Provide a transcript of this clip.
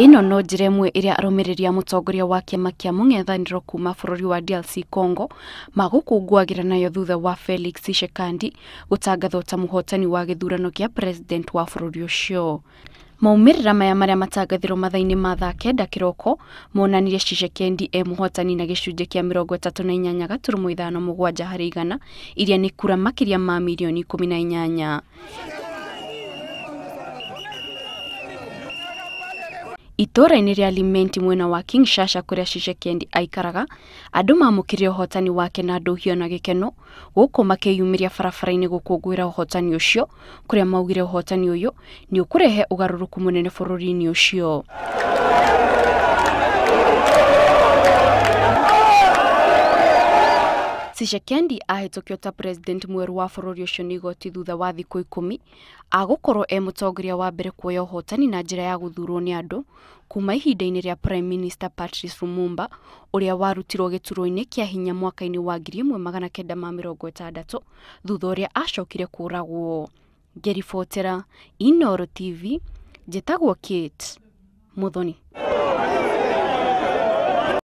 Ĩno no njĩra ĩmwe ĩrĩa arũmĩrĩri a mũtongoria wa kĩama kĩa mũng'ethanĩro kuma bũrũri wa DRC Congo magũkũngũagĩra nayo thutha wa Felix Tshisekedi gũtangathwo ta mũhotani wa gĩthurano kĩa president wa bũrũri ũcio. Maumĩrĩra maya marĩa matangathirwo mathaa-inĩ ma thaa 9 kĩroko monanirie Tshisekedi e mũhotani na gĩcunjĩ kĩa 38.57 harĩ igana, iria nĩ kura makĩria ma mirioni 18. Itũũra-inĩ rĩa Limenti mwena wa Kinshasa kũrĩa Tshisekedi aikaraga, andũ mamũkĩrire ũhotani wake na ndũhio na gĩkeno, gũkũ makĩyumĩria barabara-inĩ gũkũngũĩra ũhotani ũcio, kũrĩa maugire ũhotani ũyũ nĩ ũkũrehe ũgarũrũku mũnene bũrũri-inĩ ũcio. Tshisekedi ahĩtũkio ta president mwerũ wa bũrũri ũcio nĩ igoti thutha wa thikũ 10 agũkorwo e mũtongoria wa mbere kuoya ũhotani na njĩra ya gũthurwo nĩ andũ kuma ihinda-inĩ rĩa Prime Minister Patrice Lumumba ũrĩa warutirwo gĩturwa-inĩ kĩa hinya mwaka-inĩ wa 1960 thutha ũrĩa acokire kũũragwo. Ngĩribotera Inooro TV, njĩtagwo Kate Muthoni.